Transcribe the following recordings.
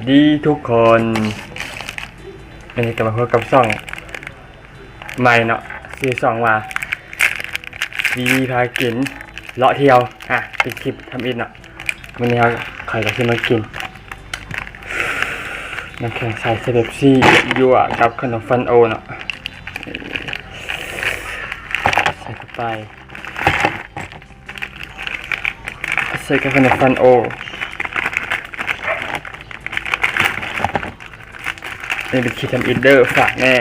ດີທຸກຄົນ ມື້ນີ້ກໍມາພົບກັບຊ່ອງໃໝ່ເນາະ ຊື່ຊ່ອງວ່າ ວີວີພາກິນເລາະທ່ຽວ ອ່າ ເປັນຄລິບທຳອິດເນາະ. ມື້ນີ້ເຮົາ ຂ້ອຍກໍຊິມາກິນນ້ຳແຂງໃສໃສ່ເປັບຊີ ຍົວກັບຂະໜົມຟັນໂອເນາະ ໃສ່ເຂົ້າໄປ. ໃສ່ກັບຂະໜົມຟັນໂອ ນີ້ເປັນຄລິບທຳອິດເດີ ຝາກແດ່.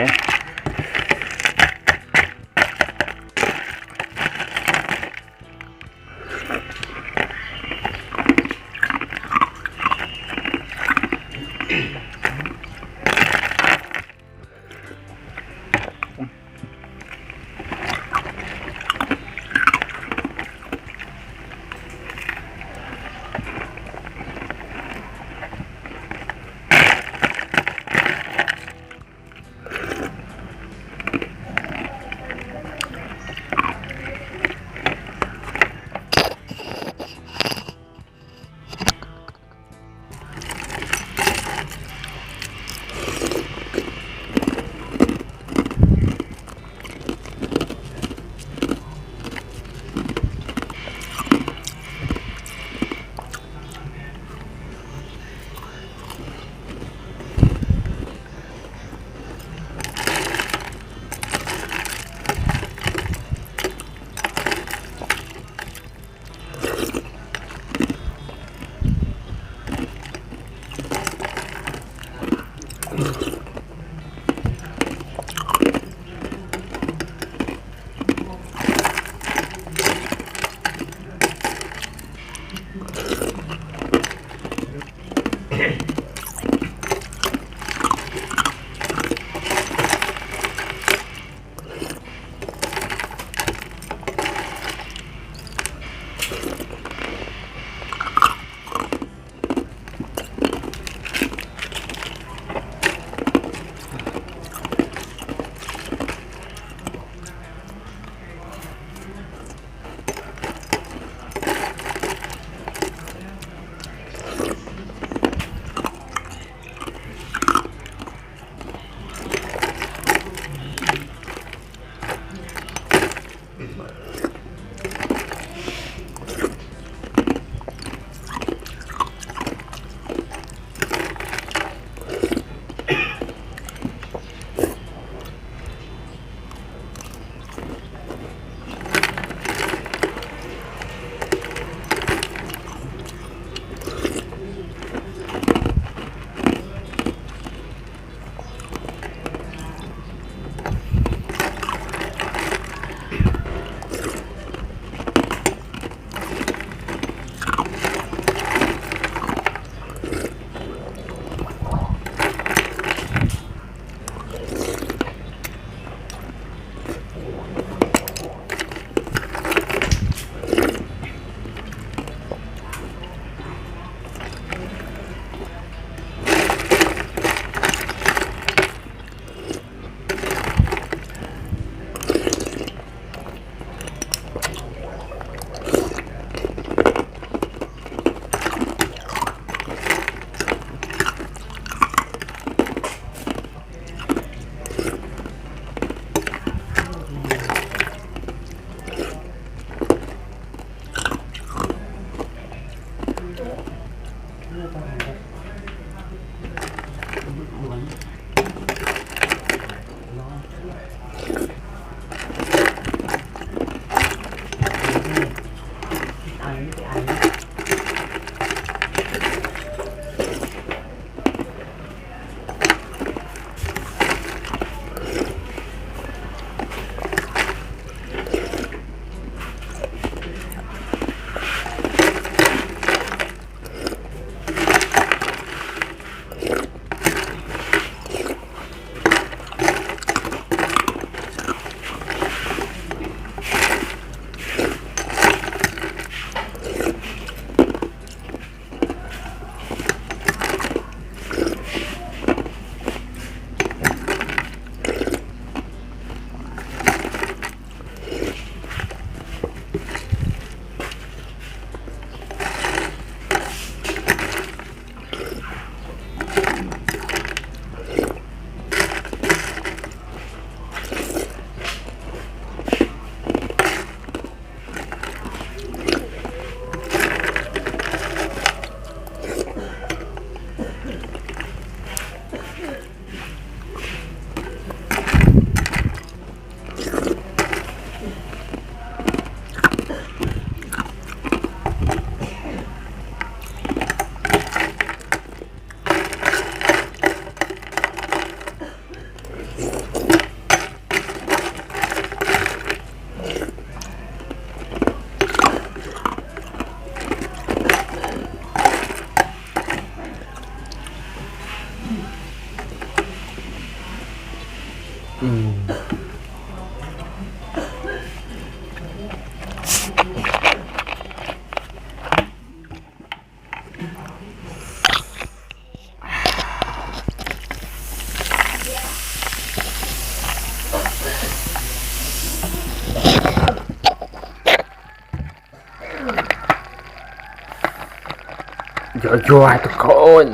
ຍົວໆ ທຸກຄົນ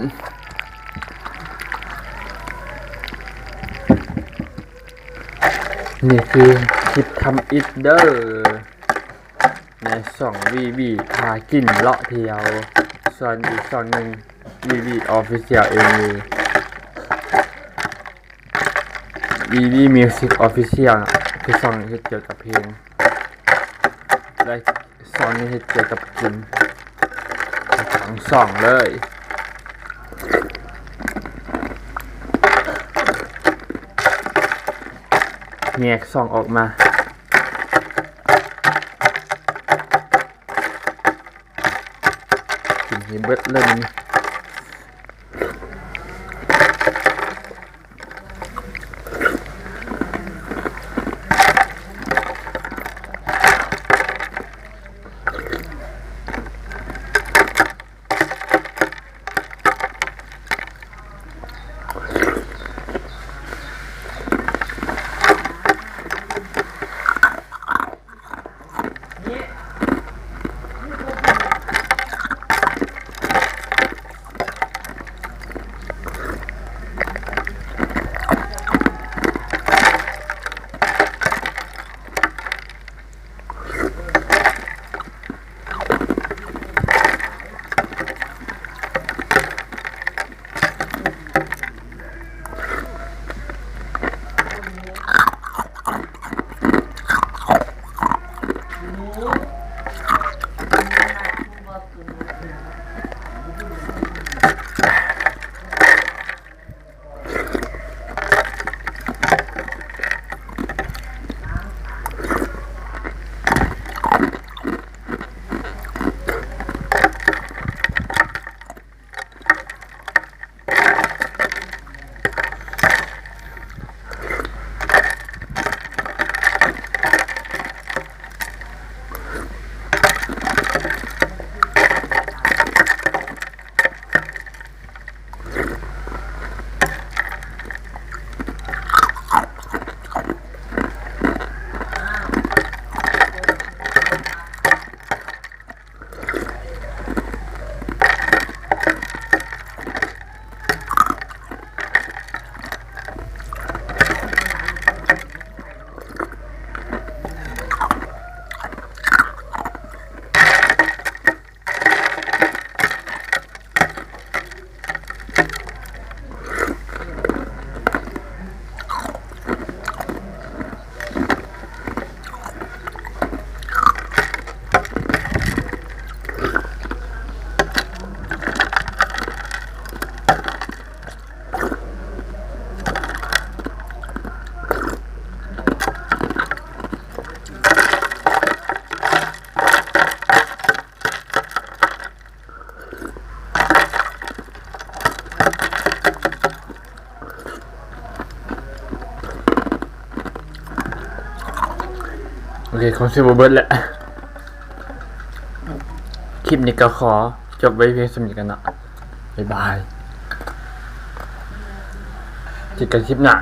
ນີ້ຄືຄລິບທຳອິດເດີ ໃນຊ່ອງ ວີວີ ພາກິນເລາະທ່ຽວ ສ່ວນອີກຊ່ອງໜຶ່ງ ວີວີ ອອບຟິຊຽວ ເອງ ວີວີ ມິວສິກ ອອບຟິຊຽວ ເນາະ ຄືຊ່ອງເຮັດກ່ຽວກັບເພງ ແລະ ຊ່ອງນີ້ເຮັດກ່ຽວກັບກິນ ທັງສອງຊ່ອງເລີຍ ແຍກຊ່ອງອອກມາ ກິນໃຫ້ເບິດເລີຍມື້ນີ້. ໂອເຄ ຄົງຊິບໍ່ເບິດແຫຼະ ຄລິບນີ້ກໍຂໍຈົບໄວ້ພຽງສ່ຳນີ້ກ່ອນເນາະ ບາຍບາຍ ເຈີກັນຄລິບໜ້າ.